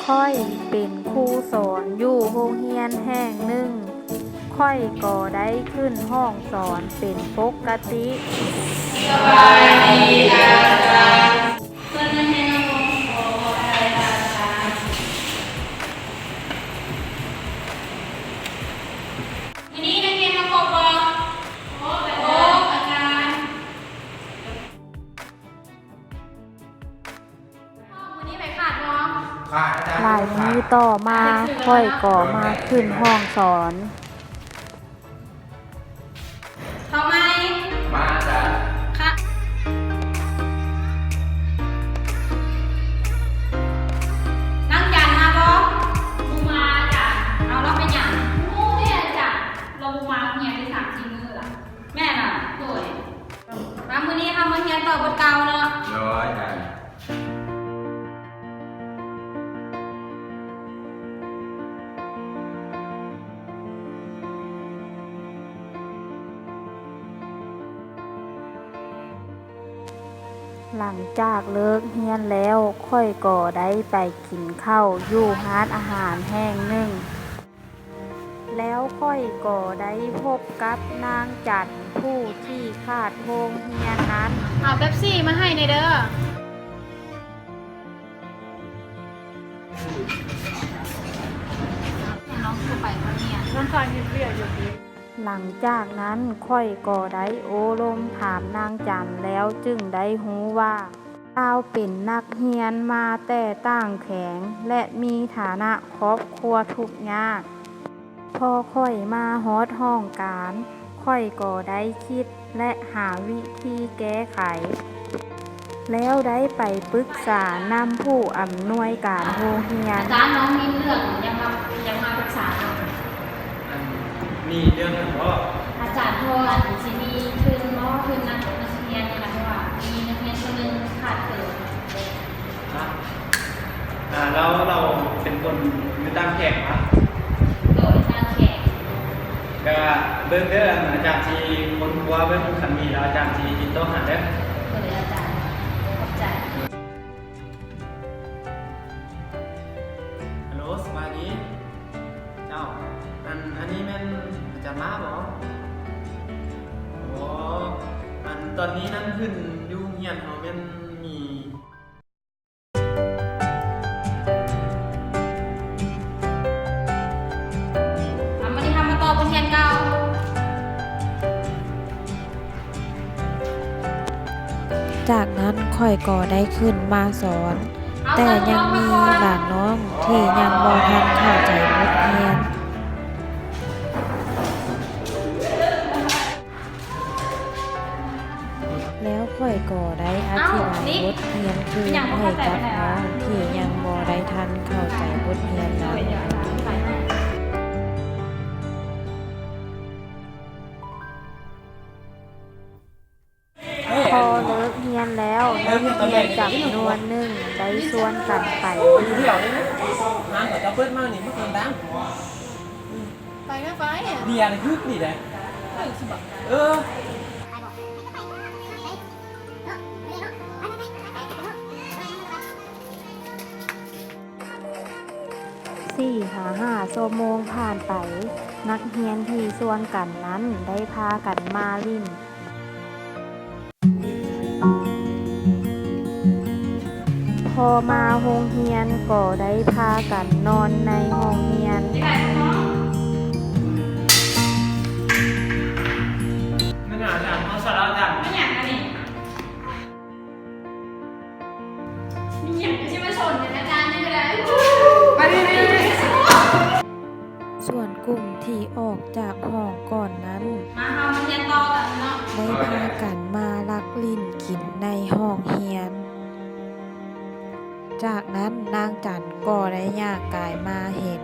ຂ້ອຍເປັນຄູສອນຢູ່ໂຮງຮຽນແຫ່ງໜຶ່ງ. ຂ້ອຍກໍໄດ້ຂຶ້ນຫ້ອງສອນເປັນປົກກະຕິ. ມື້ນີ້ນັກຮຽນມາຄົບບໍ່? ຄົບ ອາຈານ. ມື້ນີ້ໃຜຂາດບໍ່? ຂາດ ອາຈານ. ຫຼາຍມື້ຕໍ່ມາ ຂ້ອຍກໍມາຂຶ້ນຫ້ອງສອນ. ເຂົ້າໃໝ່? ມາ ອາຈານ. ຂະ ນາງຈັນມາບໍ່? ບໍ່ມາ ອາຈານ. ເອົາ ລາວເປັນຫຍັງ? ບໍ່ຮູ້ເດ້ ອາຈານ. ລາວບໍ່ມາໂຮງຮຽນໄດ້ສາມສີ່ມື້ລະ. ແມ່ນລະ. ໂດຍ. ມາ ມື້ນີ້ເຮົາມາຮຽນຕໍ່ບົດເກົ່າເນາະ. ໂດຍ ອາຈານ. ຫຼັງຈາກເລີກຮຽນແລ້ວ, ຂ້ອຍກໍໄດ້ໄປກິນເຂົ້າຢູ່ຮ້ານອາຫານແຫ່ງໜຶ່ງ. ແລ້ວຂ້ອຍກໍໄດ້ພົບກັບນາງຈັນ ຜູ້ທີ່ຂາດໂຮງຮຽນນັ້ນ. ເອົາເປັບຊີມາໃຫ້ແດ່ເດີ. ຫຼັງຈາກນັ້ນ ຂ້ອຍກໍໄດ້ໂອ້ລົມຖາມນາງຈັນ ແລ້ວຈຶ່ງໄດ້ຮູ້ວ່າ ລາວເປັນນັກຮຽນມາແຕ່ຕ່າງແຂວງ ແລະ ມີຖານະຄອບຄົວທຸກຍາກ. ພໍຂ້ອຍມາຮອດຫ້ອງການ, ຂ້ອຍກໍໄດ້ຄິດ ແລະ ຫາວິທີແກ້ໄຂ, ແລ້ວໄດ້ໄປປຶກສານຳຜູ້ອຳນວຍການໂຮງຮຽນ. ອາຈານ, ນ້ອງມີເລື່ອງຢາກມາ, ຢາກມາປຶກສານຳ. ອັນ ມີເລື່ອງຫຍັງບໍ? ອາຈານ, ເພາະວ່າ ອັນ ຊິມີທຶນບໍ, ທຶນນັກຮຽນນີ້ນະ, ເພາະວ່າມີນັກຮຽນຄົນໜຶ່ງຂາດເຂີນ. ຮະ? ອ່າ ແລ້ວລາວເປັນຄົນຢູ່ຕ່າງແຂວງຫວາ? ໂດຍ, ຕ່າງແຂວງ. ກະເບິ່ງເດີ, ອາຈານຊິຄົ້ນຄວ້າເບິ່ງ, ຄັນມີແລ້ວອາຈານຊິຕິດຕໍ່ຫາເດີ. ໂດຍ ອາຈານ, ຂອບໃຈ. ຮັລໂຫຼ, ສະບາຍດີເຈົ້າ. ອັນ ອັນນີ້ແມ່ນອາຈານມ້າບໍ? ອໍ ອັນ ຕອນນີ້ນັ້ນເພິ່ນຢູ່ໂຮງຮຽນເຮົາແມ່ນມີ ອ່າ ມື້ນີ້ເຮົາມາຕໍ່ບົດຮຽນເກົ່າ. ຈາກນັ້ນຂ້ອຍກໍໄດ້ຂຶ້ນມາສອນ, ແຕ່ຍັງມີຫຼານນ້ອງທີ່ຍັງບໍ່ທັນເຂົ້າໃຈບົດຮຽນ. ແລ້ວຂ້ອຍກໍໄດ້ອະທິບາຍບົດຮຽນຄືນໃຫ້ກັບນ້ອງທີ່ຍັງບໍ່ໄດ້ທັນເຂົ້າໃຈບົດຮຽນນັ້ນ. ພໍເລີກຮຽນແລ້ວ, ນັກຮຽນຈຳນວນໜຶ່ງໄດ້ຊວນກັນໄປຫຼິ້ນ. ຮ້ານຂອງເຈົ້າເປີດມານີ້ບໍ່ເປັນຕາ ໄປກໍໄປ ເບຍນີ້ຄືດີເດ້. ເອີ ສີ່ຫາຫ້າຊົ່ວໂມງຜ່ານໄປ, ນັກຮຽນທີ່ຊວນກັນນັ້ນໄດ້ພາກັນມາຫຼິ້ນ. ພໍມາໂຮງຮຽນກໍໄດ້ພາກັນນອນໃນຫ້ອງຮຽນ. ແມ່ນຫຍັງອາຈານ? ເຮົາສາລະອາຈານ. ແມ່ນຫຍັງອັນນີ້? ມີຫຍັງກໍຊິມາຊົນກັນອາຈານນີ້ກໍໄດ້. ສ່ວນກຸ່ມທີ່ອອກຈາກຫ້ອງກ່ອນນັ້ນ ມາ ເຮົາມາຮຽນຕໍ່ກັນເນາະ ໄດ້ພາກັນມາລັກຫຼິ້ນກິນໃນຫ້ອງຮຽນ. ຈາກນັ້ນນາງຈັນກໍໄດ້ຍ່າງກາຍມາເຫັນ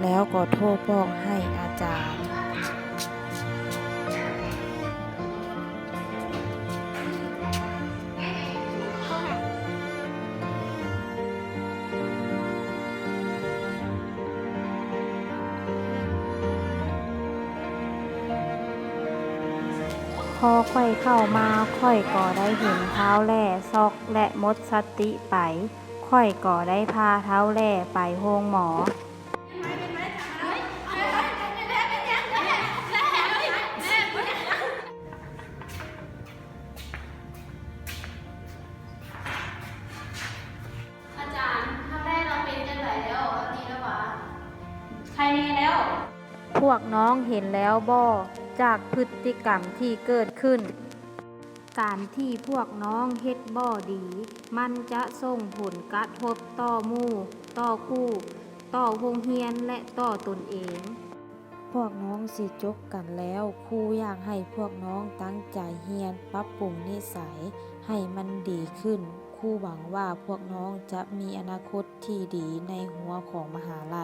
ແລ້ວກໍໂທບອກໃຫ້ອາຈານ. ພໍຂ້ອຍເຂົ້າມາ, ຂ້ອຍກໍໄດ້ເຫັນທ້າວແຫຼ້ຊັອກ ແລະ ໝົດສະຕິໄປ. ຂ້ອຍກໍໄດ້ພາທ້າວແຫຼ້ໄປໂຮງໝໍ. ອາຈານ, ທ່ານແລດລາວເປັນຈັ່ງໃດແລ້ວ? ດີແລ້ວຫວາ? ໄຄແນ່ແລ້ວ. ພວກນ້ອງເຫັນແລ້ວບໍ່ ຈາກພຶດຕິກຳທີ່ເກີດຂຶ້ນ? ການທີ່ພວກນ້ອງເຮັດບໍ່ດີ ມັນຈະສົ່ງຜົນກະທົບຕໍ່ໝູ່, ຕໍ່ຄູ່, ຕໍ່ໂຮງຮຽນ ແລະ ຕໍ່ຕົນເອງ. ພວກນ້ອງຊິຈົບກັນແລ້ວ, ຄູຢາກໃຫ້ພວກນ້ອງຕັ້ງໃຈຮຽນ, ປັບປຸງນິໄສໃຫ້ມັນດີຂຶ້ນ. ຄູຫວັງວ່າພວກນ້ອງຈະມີອະນາຄົດທີ່ດີໃນຮົ້ວຂອງມະຫາໄລ.